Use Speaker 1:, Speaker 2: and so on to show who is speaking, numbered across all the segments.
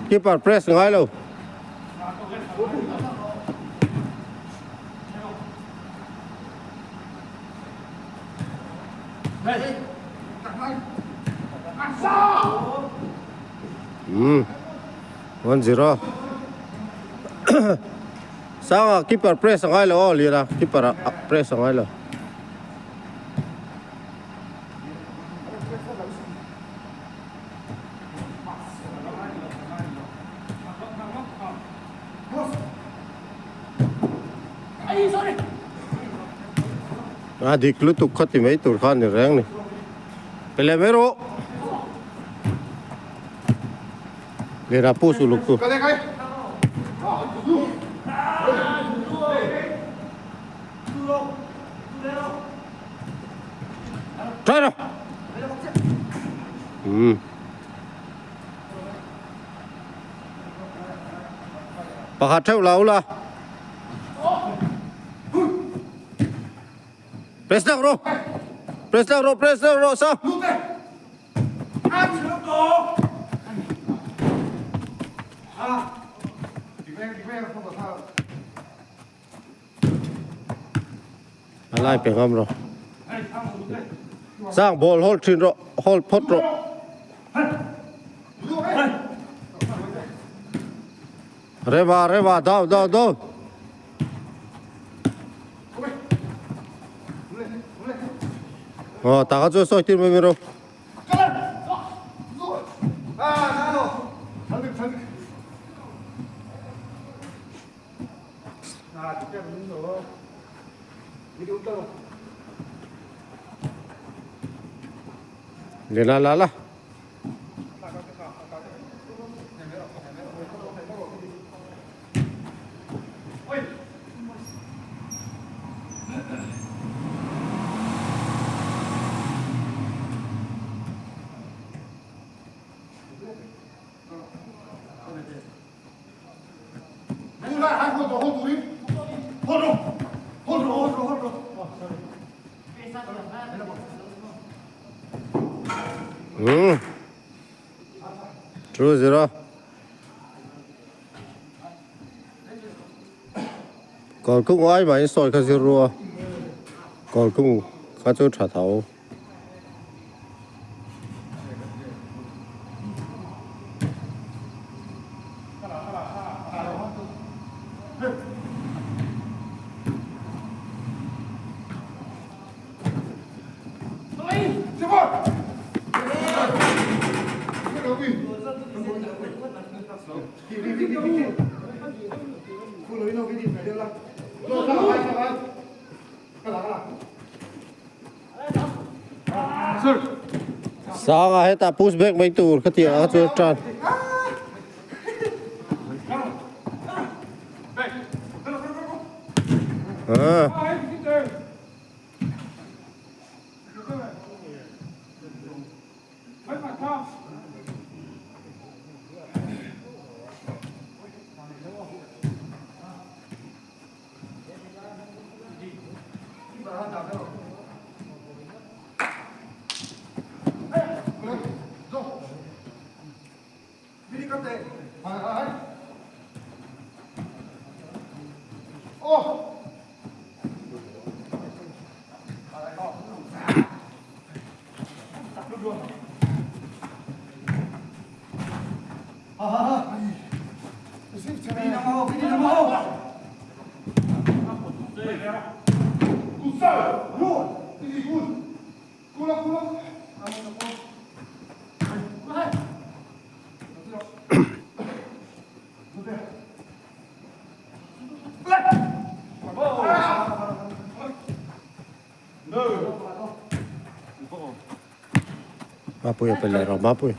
Speaker 1: Keeper press ngai lo. Hmm. 1-0. Sanga keeper press ngai lo lira keeper press ngai lo. A dik lutuk kha ti mai tur kha a ni reng ni. Pe leh mai rawh. Lehra push uluk tu. Try rawh. Hmm. Pakhat theuh la ula. Press dak rawh. Press dak rawh, press dak rawh sa. A lai pe ngam rawh. Sang ball hold thin rawh, hold phawt rawh. Reva, Reva, down, down, down. Ờ, ta có chưa soi tin với mình đâu. La la la. Hmm. 2-0. Còn cũng ai mà anh soi kha zero. Còn cũng kha chu tha tho. Sanga hetah push back mai tur ka tih ang chu tan. Ah. Mapui a pe leh rawh Mapui.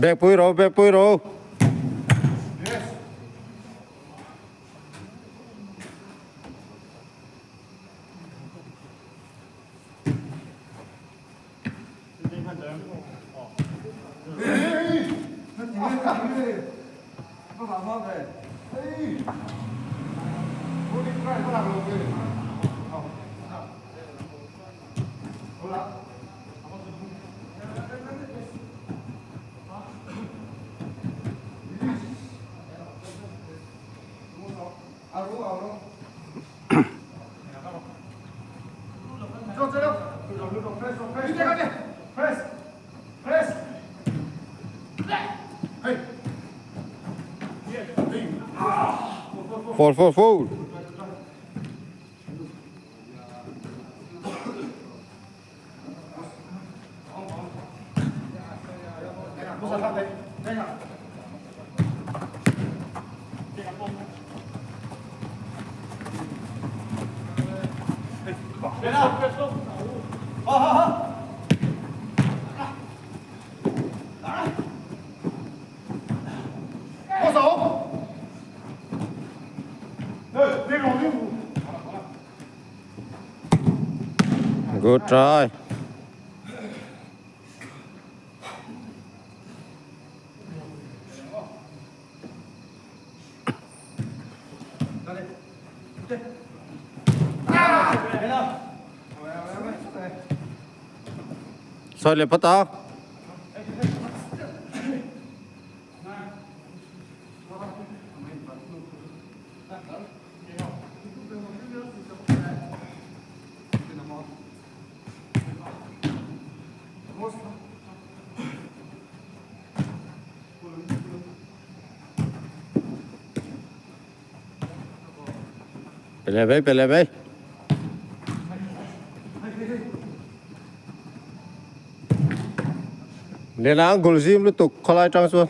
Speaker 1: Bag pui ro bag pui ro. Foul foul foul. Good try. Sawi leh phawt a. Pe leh mai pe leh mai. Nena ang gul zim lutuk khawlai tang chuan.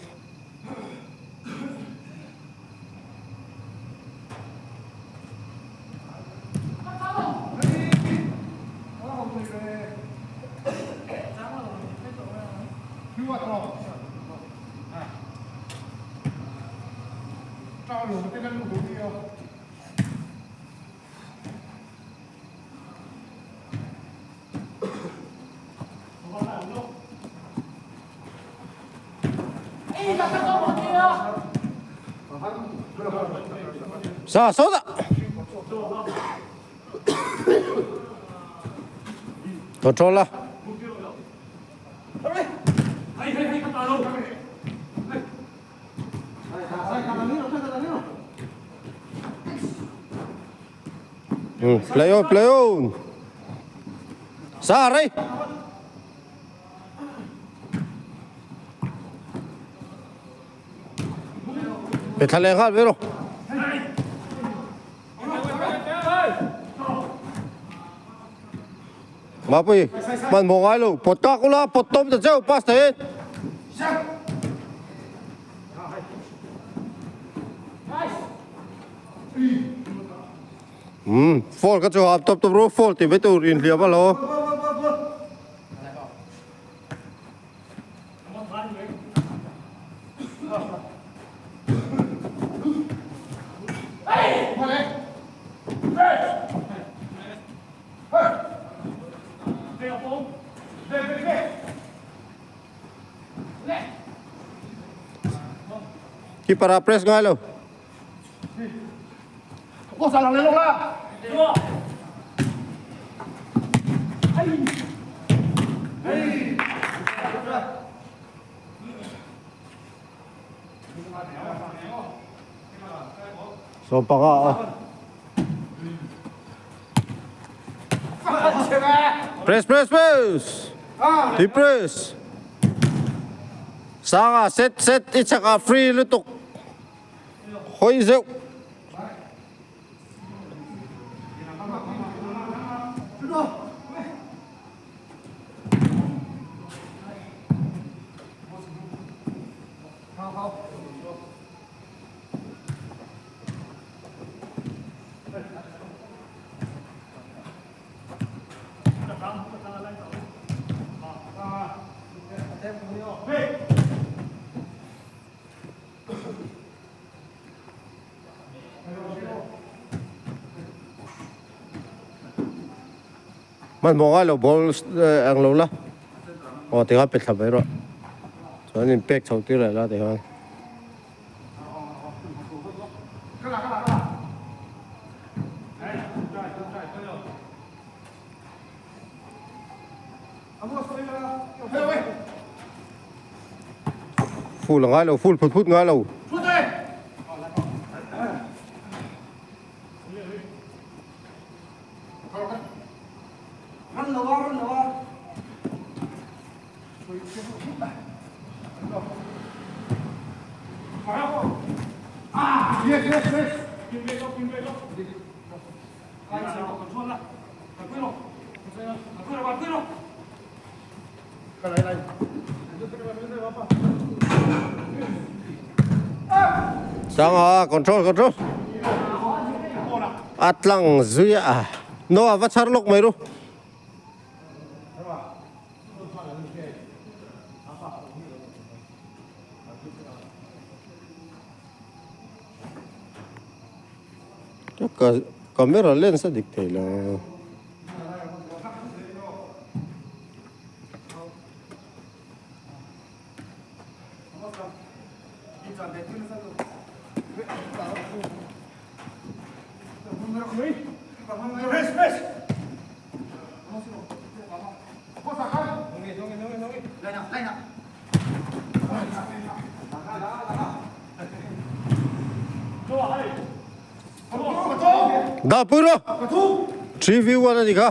Speaker 1: Sa sawtah. Control la. Play on, play on. Sa rei. Pe thla leh nghal ve rawh. Mapui, hmanhmawh ngai lo. Pawt kak ula, pawt tawm ta cheu, pass thei e. Umm, foul ka chu hap tawp tawp ru, foul tih mai tur inhliam a lo. Keeper a press ngai lo. Sawmpanga a. Press press press. Ti press. Sanga set set i chak a free lutuk. Hawi zeuh. Hmanhmawh ngai lo ball ang lo la aw tikhan pe thla mai rawh chuan in pek chhoh tir leh la tikhan. Full a ngai lo full phut phut ngai lo. Sanga control control a tlang zui a no a va chhar lawk mai ru. Ka camera lens a dik thei lo. Dah pui rawh. 3 v 1 a ni kha.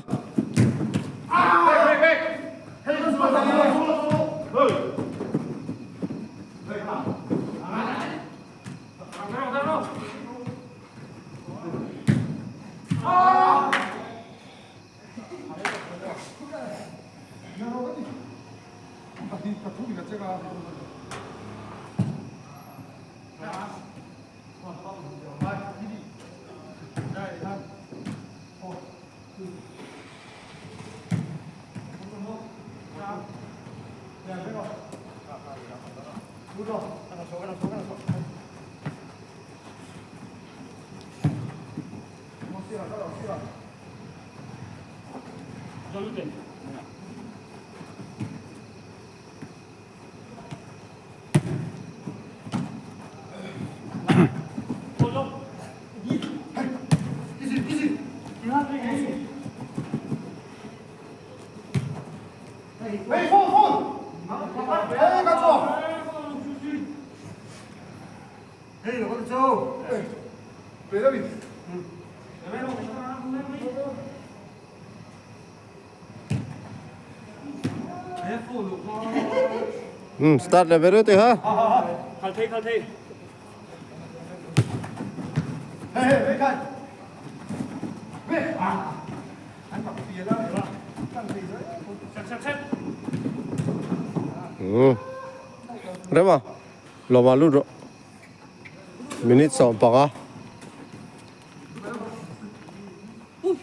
Speaker 1: Um start leh ve reuh tih ha. Um rema lawma lut rawh minute 15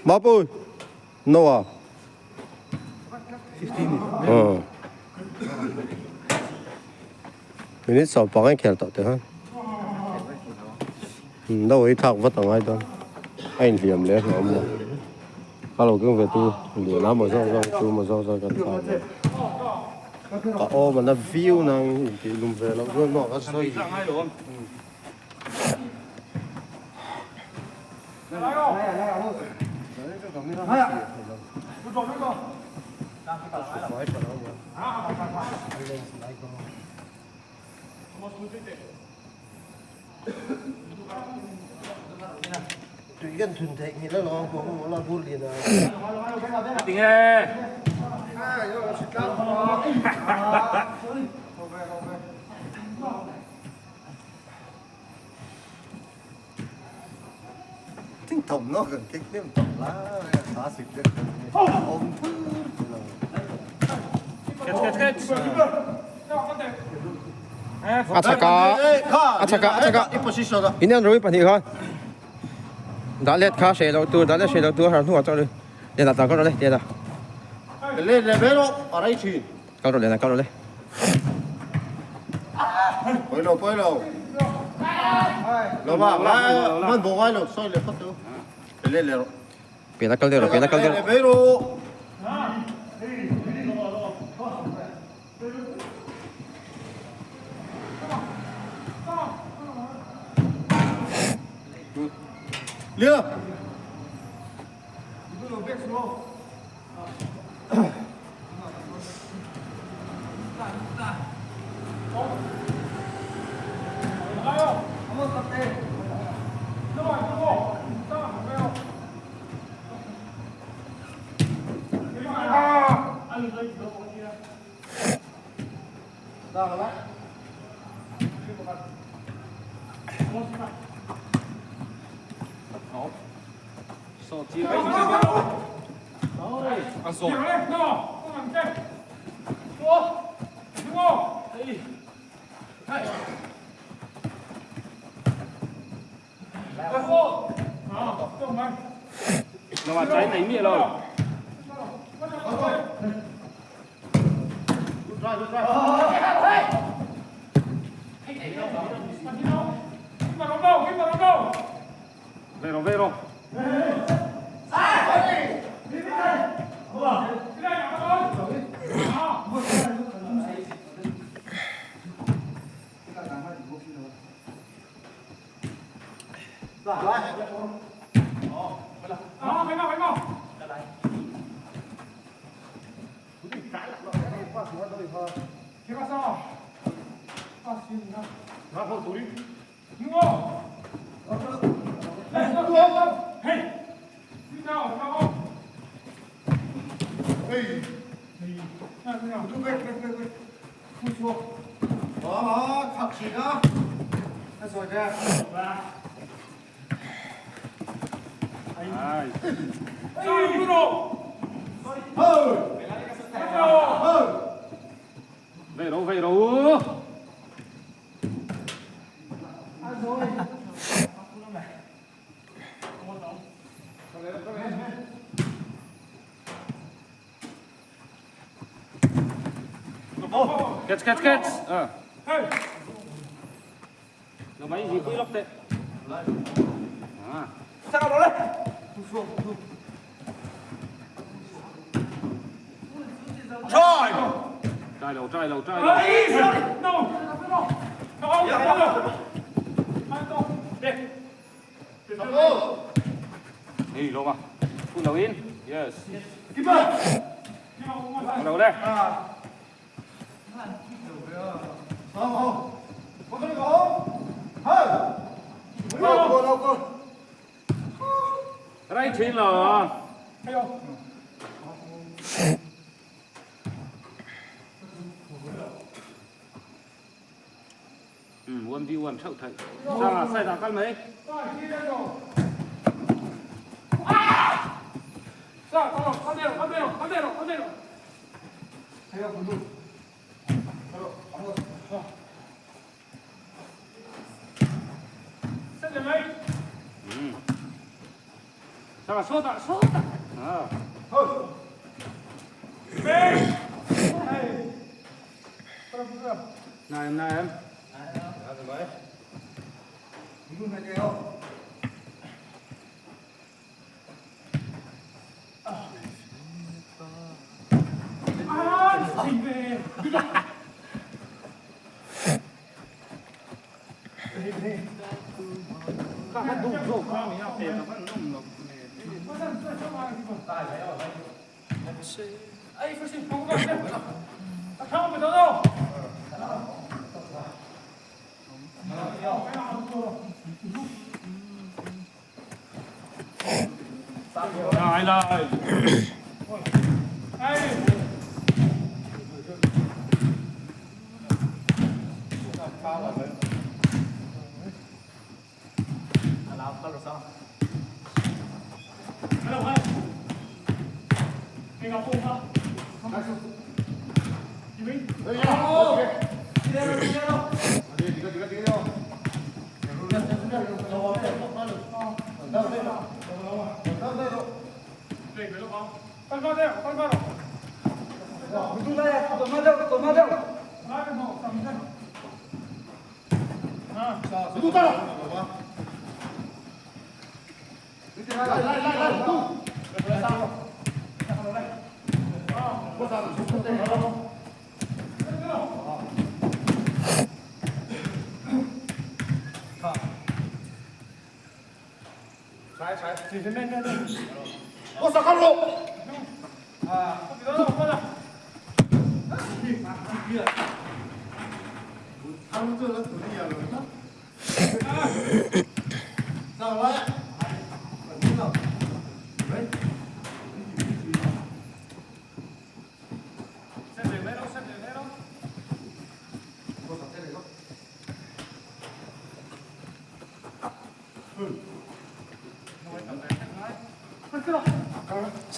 Speaker 1: Mapui Noah 15 minute 15 in khel tawh teh han no hi thak vat a ngai dawn a inhliam leh hlawm lo ka lo keng ve tu lian a maw zawk zawk chu maw zawk zawk kan thak ve ka awm a na viau nang intih lum ve loh chuan maw ka sawi. Kan thun theihnghilh alawm kawng a mawla bur lian a. Thing thawmhnaw kan kek hnem tawh lai a tha sik deuh deuh hi a awm thur thur lo.
Speaker 2: A chak a, a chak a, a chak a. In an rui pahnih kha dah let kha hreh loh tur, dah let hreh loh tur har hnuah chuan Liana tah kal rawh le, Liana.
Speaker 1: Let leh mai rawh, a rei thin.
Speaker 2: Kal rawh Liana, kal rawh le.
Speaker 1: Pawi lo, pawi lo. Lo ma, hman bawk ngai lo, sawi leh phawt teh u. Let leh rawh.
Speaker 2: Pian a kal deuh rawh, pian a kal deuh.
Speaker 1: Let leh mai rawh. Liana.
Speaker 3: Catch, catch, catch. Ờ. Nó mấy gì cứ lóc tệ. À. Trai đầu, trai đầu, trai đầu. Đi lô mà. Phun đầu in. Yes. Đầu đây. Right trên là. Ừ, 1v1 chậu thầy. Sao là sai đá căn mấy? Ừ. Sao là số tạ, số tạ. À. Này em, này em.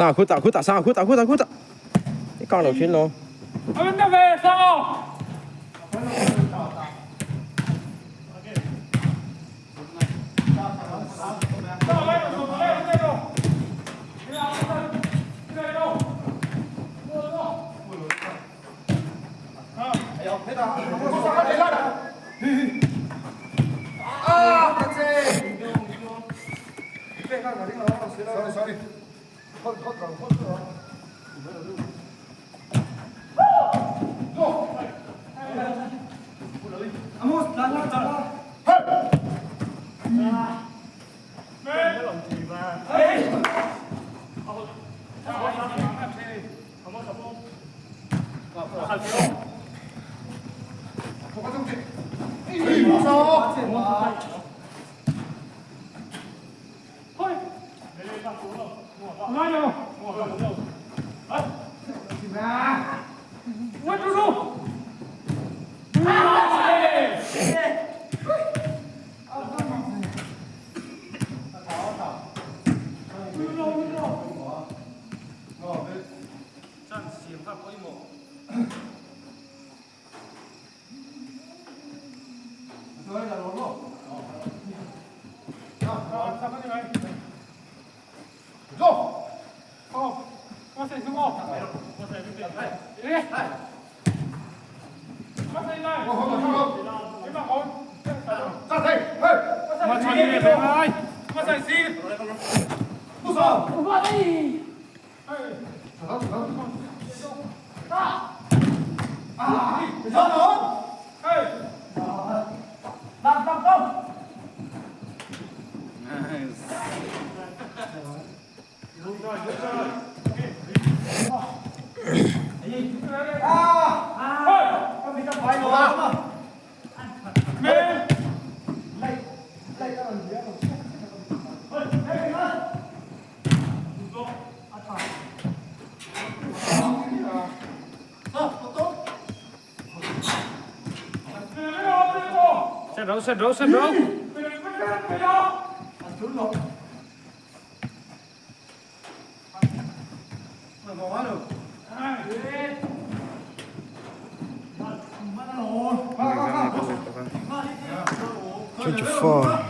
Speaker 2: Sanga khutah khutah sanga khutah khutah khutah i kar lo thin lo. 24.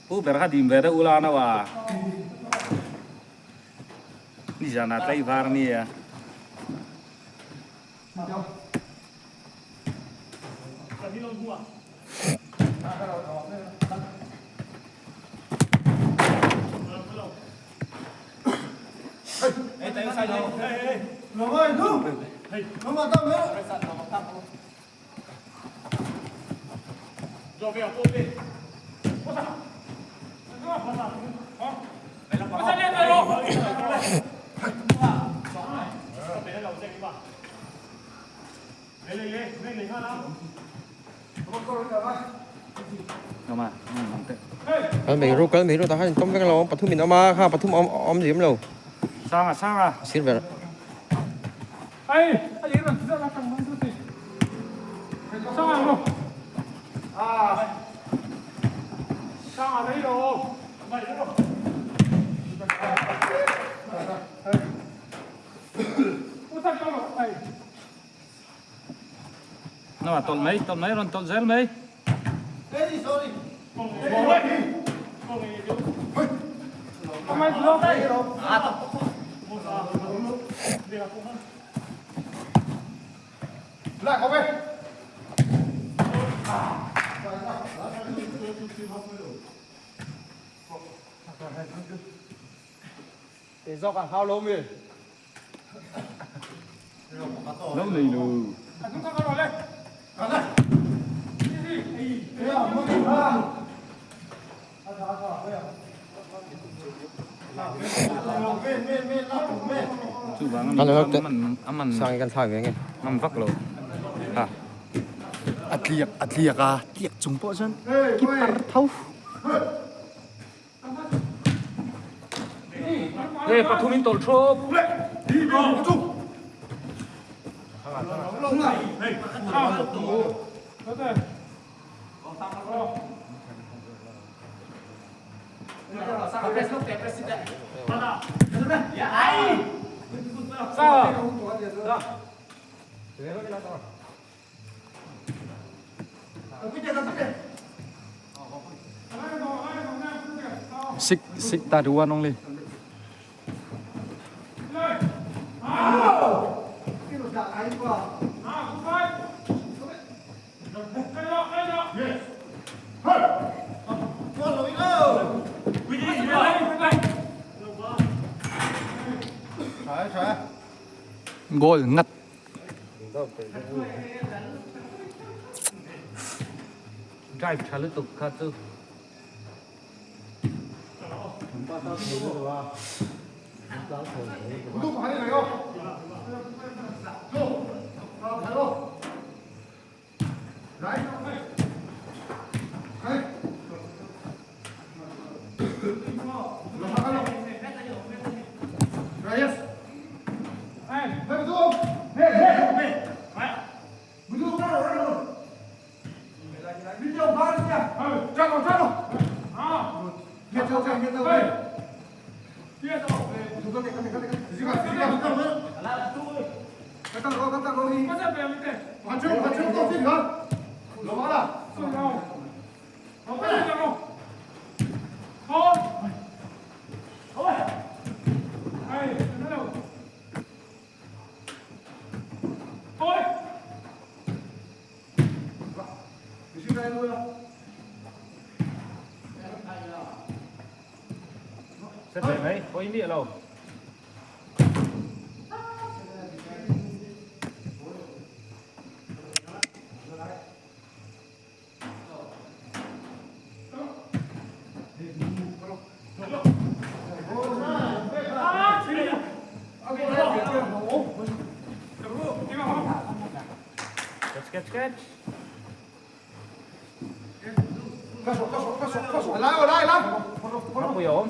Speaker 3: Pu ber kha dim ve deuh ula no a. Nizan ah tlaivar a nia.
Speaker 2: Kal mai ru kal mai ru tah khan intawm vek lo ang pathum in awm a kha pathum awm awm zim lo
Speaker 3: Sanga sanga
Speaker 2: sir ber
Speaker 3: Nó tolh mai tolh mai rawn tolh zel mai. Lo nei lo. Chuvang a man a man
Speaker 2: sang kan thlak ve nge.
Speaker 3: Ngam vak lo. Ha.
Speaker 4: A tliak a tliak a tliak chung pawh chuan keeper tho.
Speaker 3: Hey, pathum in tawlh thup.
Speaker 4: Six six 31 only. Goal ngat.
Speaker 3: Drive tha lutuk kha chu. Set ve mai, pawi miah lo. Catch, catch, catch. Mapuia awm.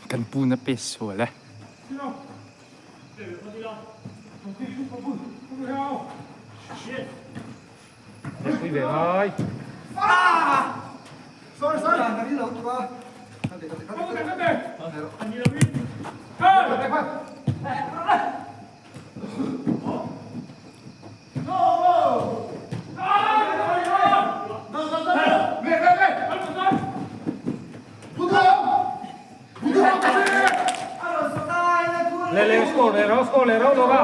Speaker 4: Kan pu na pe sual e.
Speaker 3: Pui ve ngai. Le le score le rau score le rau lo ka.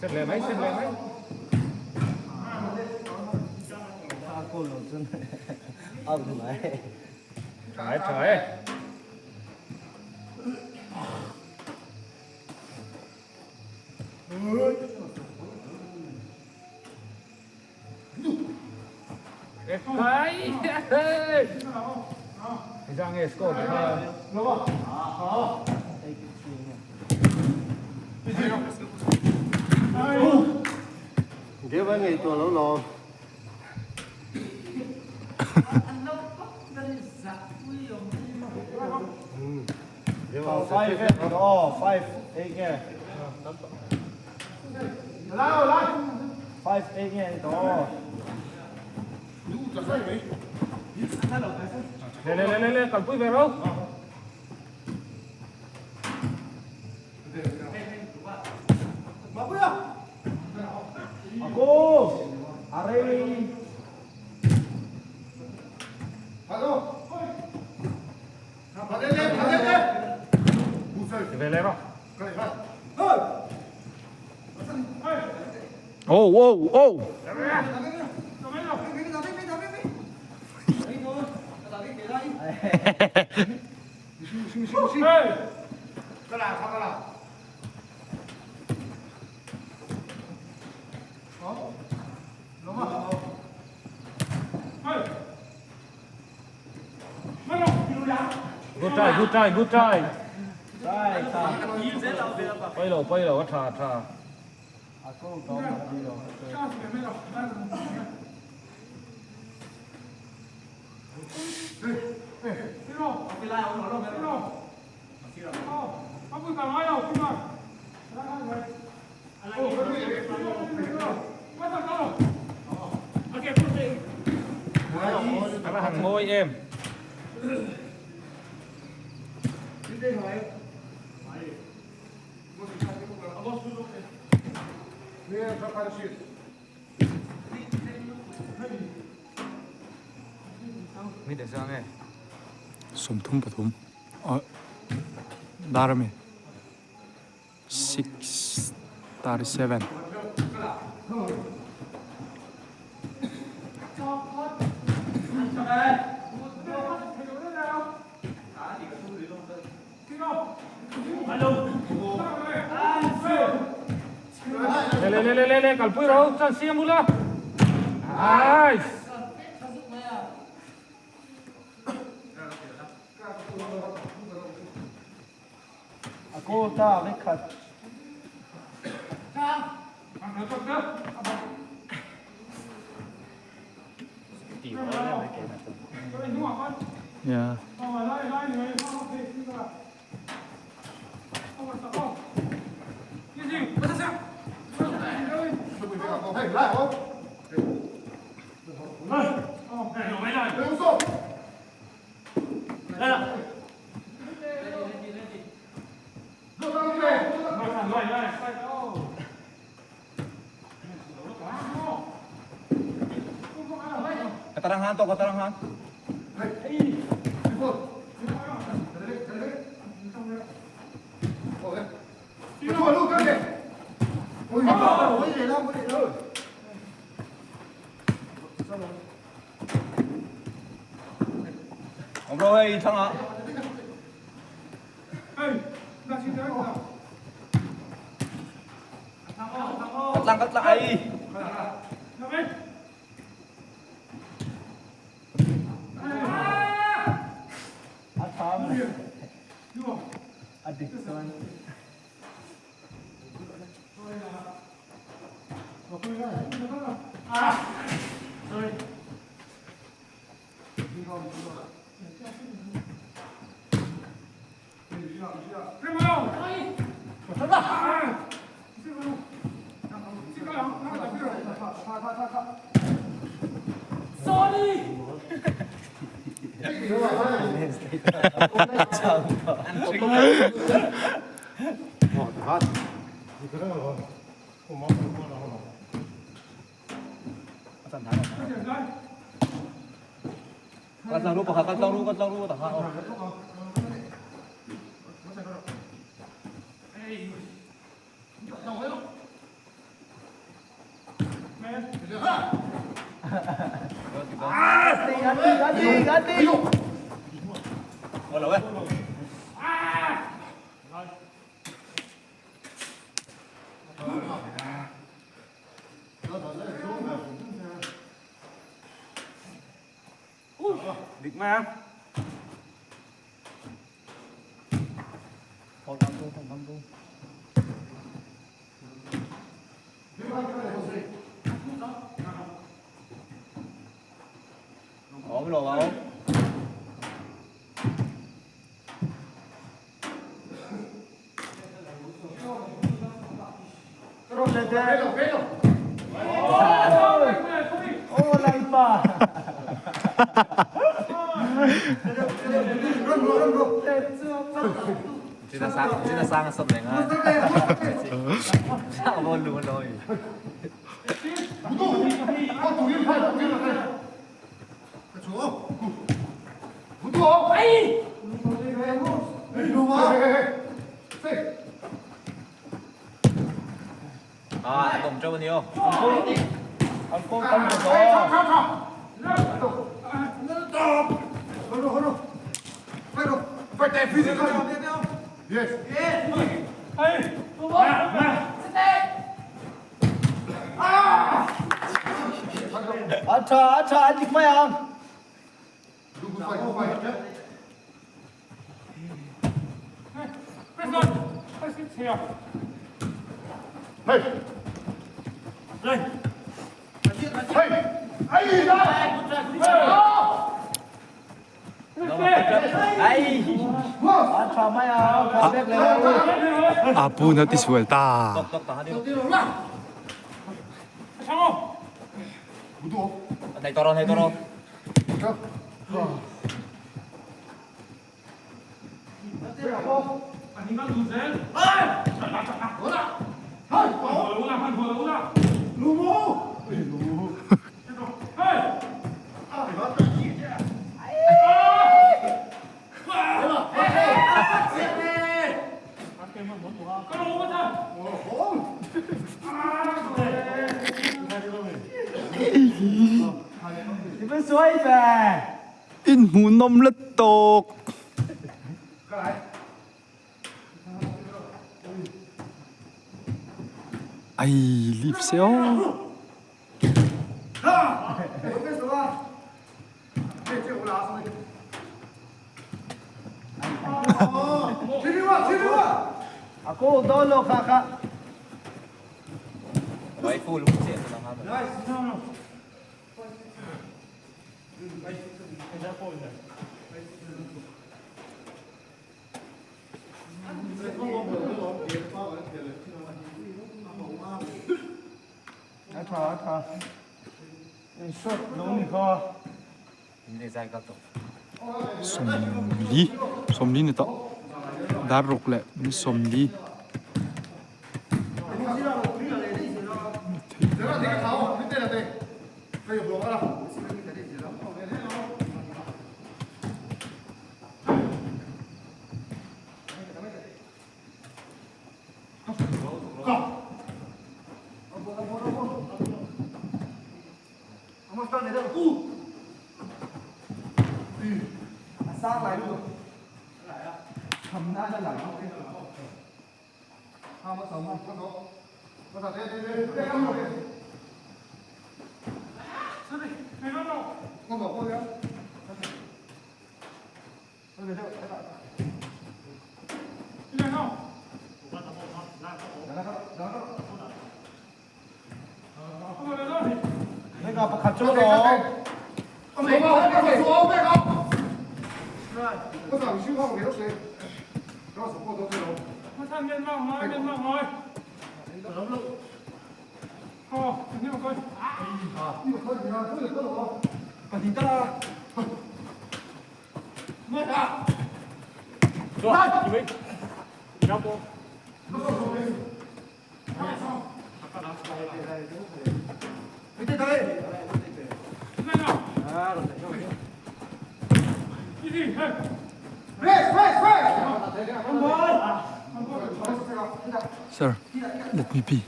Speaker 3: Set leh mai, set leh mai. Tha e, tha e.
Speaker 1: Game a ngaihtuah lo lawm.
Speaker 3: Le le le le le kalpui ve ro. Ve le ro.
Speaker 2: Oh oh oh.
Speaker 3: Good try, good try, good try. Poi lo, poi lo, tha tha. A va han mawi em. Mi te sang e.
Speaker 4: 33 dar ami 6:37.
Speaker 3: Le le le le le le kalpui ro chan siam ula. Nice.
Speaker 4: Yeah.
Speaker 2: Keterangan to, keterangan. Ông rồi, thằng ạ. Cắt lăng, cắt lại.
Speaker 3: Dik mai ang.
Speaker 4: Apu na tisual ta. In hmuhnawm lutuk. Ai lip se aw. Sawmli sawmli ni tawh dar ruk leh sawmli. Sir, let me be.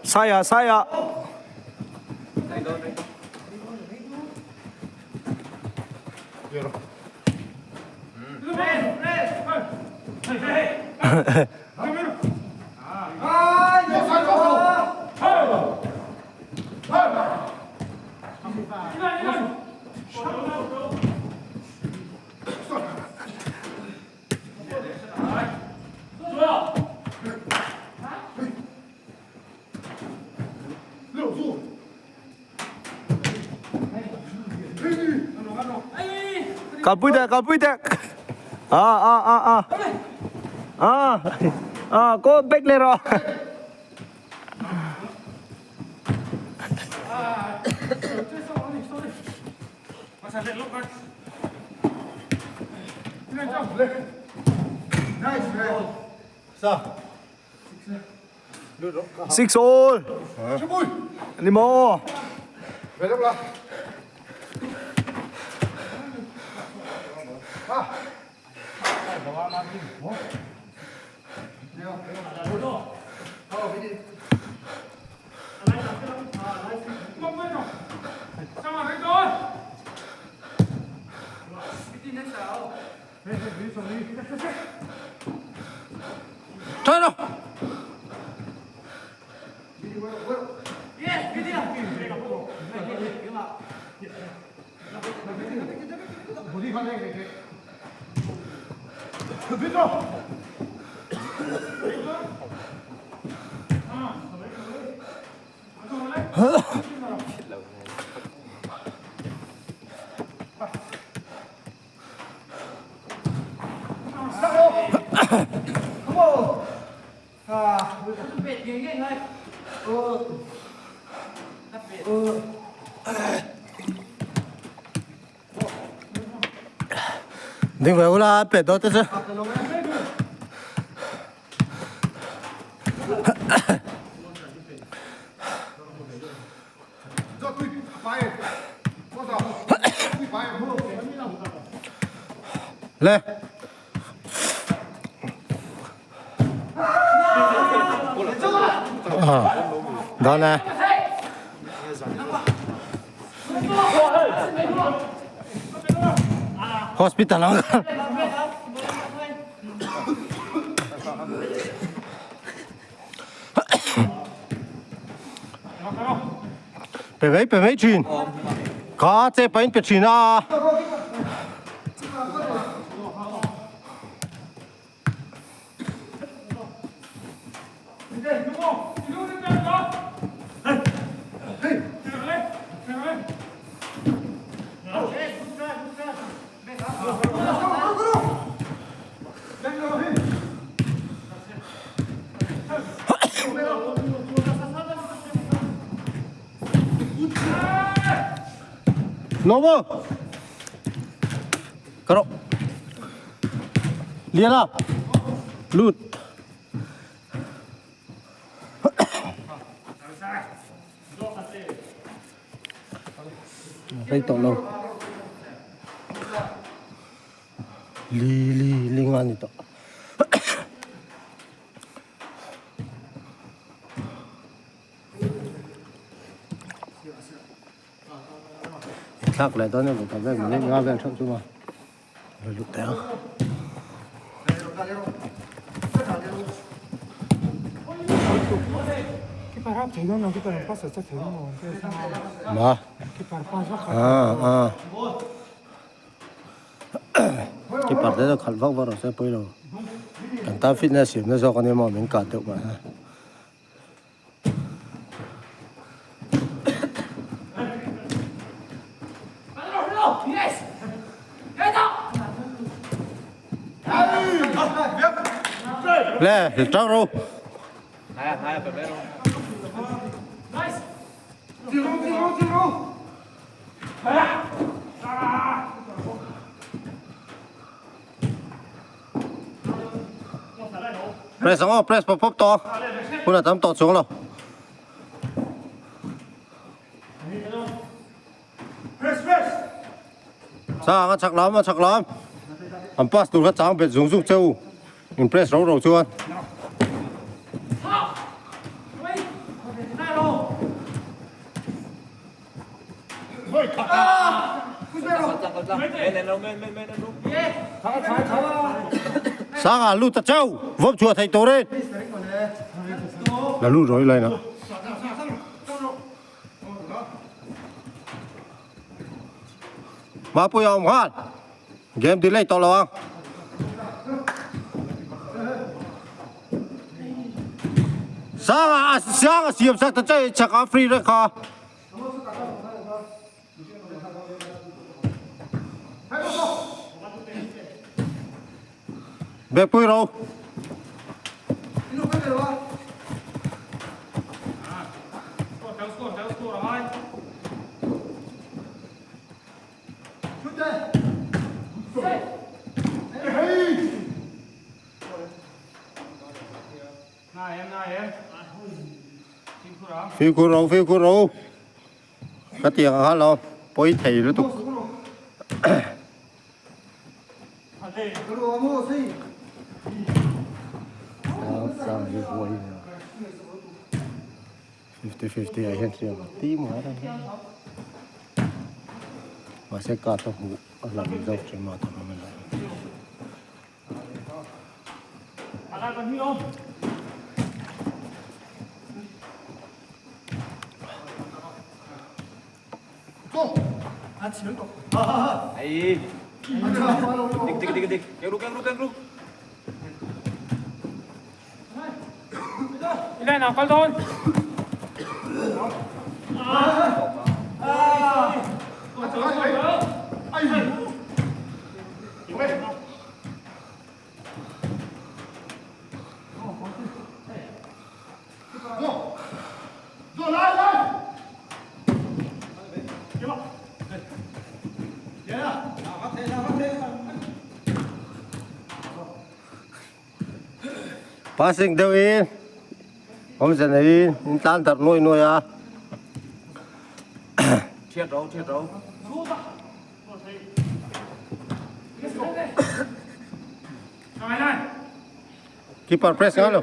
Speaker 4: Saya, saya. Kalpui teh, kalpui teh. Ah, ah, ah, ah. Ah, ah, go back leh rawh. Six all. Ni maw? Ding ve ula pet dawn te chu. Le. Dawn e. Hospital ang Pe mai pe mai thin. Kha che pain pe thin a. Lobo. Karo. Liana. Lut. Rei tawh lo. Li li li nga ni tawh. Thlak leh dawn emaw ta vel minute nga vel theuh chu ma lo lut teh ang. Ma ah ah keeper te chu khalh vak vak rawh se pawi lo kan tan fitness siamna zawk ania maw min kah deuh mah.
Speaker 1: Le tang ro. Press ang aw, press pop pop tawh. Hun a tam tawh chuang lo. Sang a chak lam a chak lam. An pass tur kha chang bet zung zung cheu. In press ro ro chuan. Sanga lut ta cheu. Vawm chhuah thei turin. La lut rawih line ah. Mapuia awm nghal. Game delay tawh lo ang. Sanga a Sanga siam sak ta che chak a free reng kha. Back pui ro. Fimkhur ro, fimkhur ro. Ka tiang ang lo, pawi thei lutuk. 50-50 ah hian hliam a ti mai reng a mahse card a hmuh a lang zawk thin mah tham a ni. Passing deuh in awmze neiin in tlan darh nuai nuai a. Keeper press ngai lo.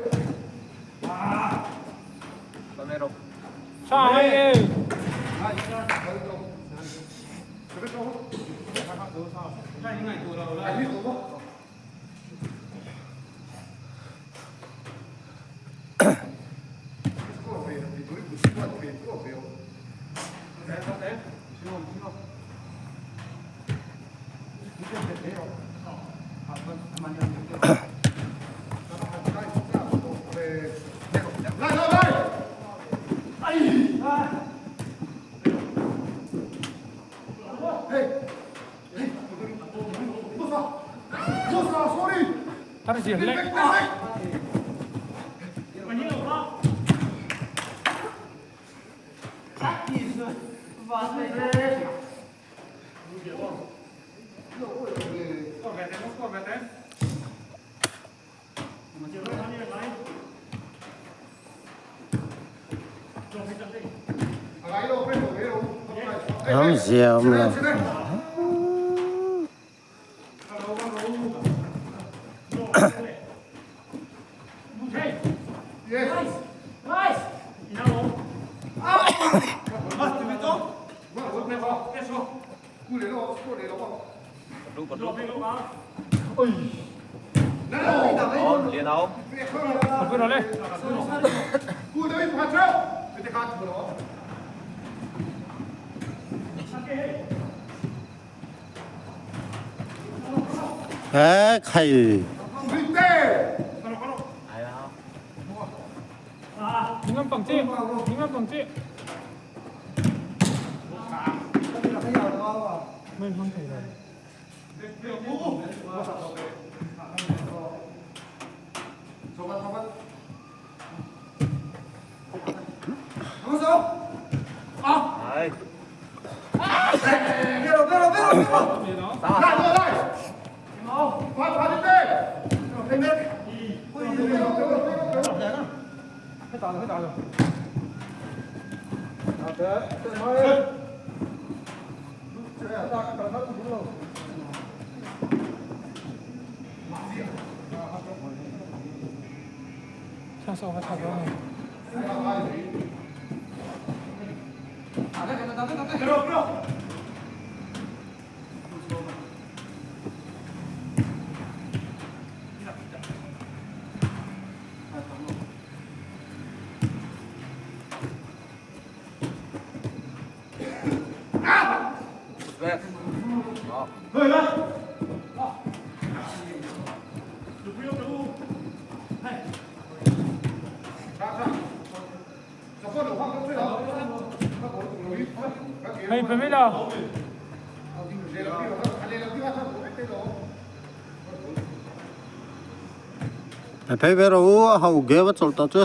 Speaker 1: Am zia awm lo. He khai.
Speaker 3: Hei pe mai lo.
Speaker 1: Pe phei ve rawh u a ho game a chawlh tawh chu.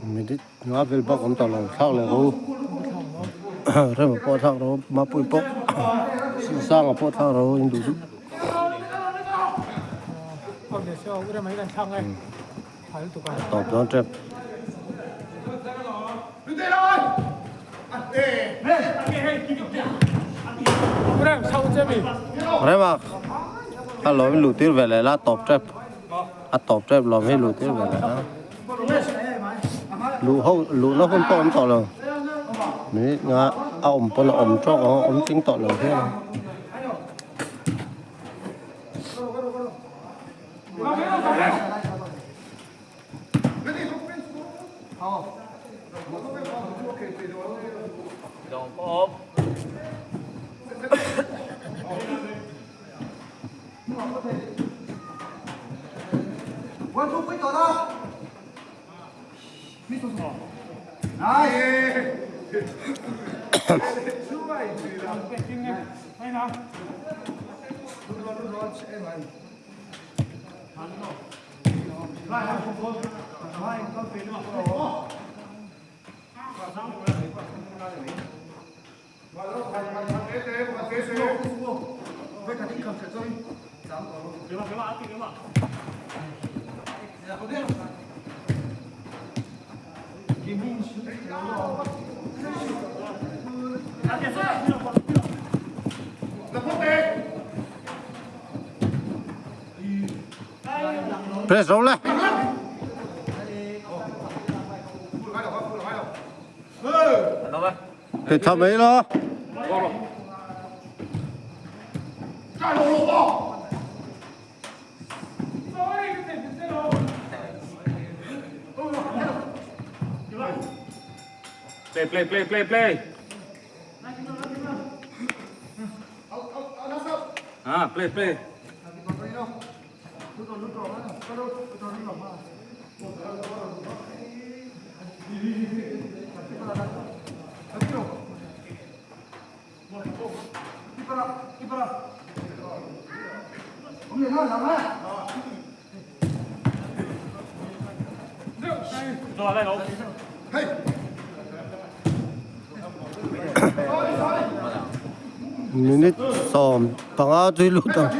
Speaker 1: Minute nga vel bak awm tawh lo thlak leh ro rema pawh thlak ro mapui pawh sanga pawh thlak ro in duh duh. Tawp dawn tep. Rema a lawm luh tir ve leh la tawp tep a tawp tep lawm hi luh tir ve leh la luh ho luhna hun pawh awm tawh lo minute nga a awm pawn a awm tawk ang a awm tling tawh lo hian. Press ro le. Thì thầm ấy lo.
Speaker 3: Play, play, play, play, play. Ah, play, play.
Speaker 1: Minute 15 tui lut ang.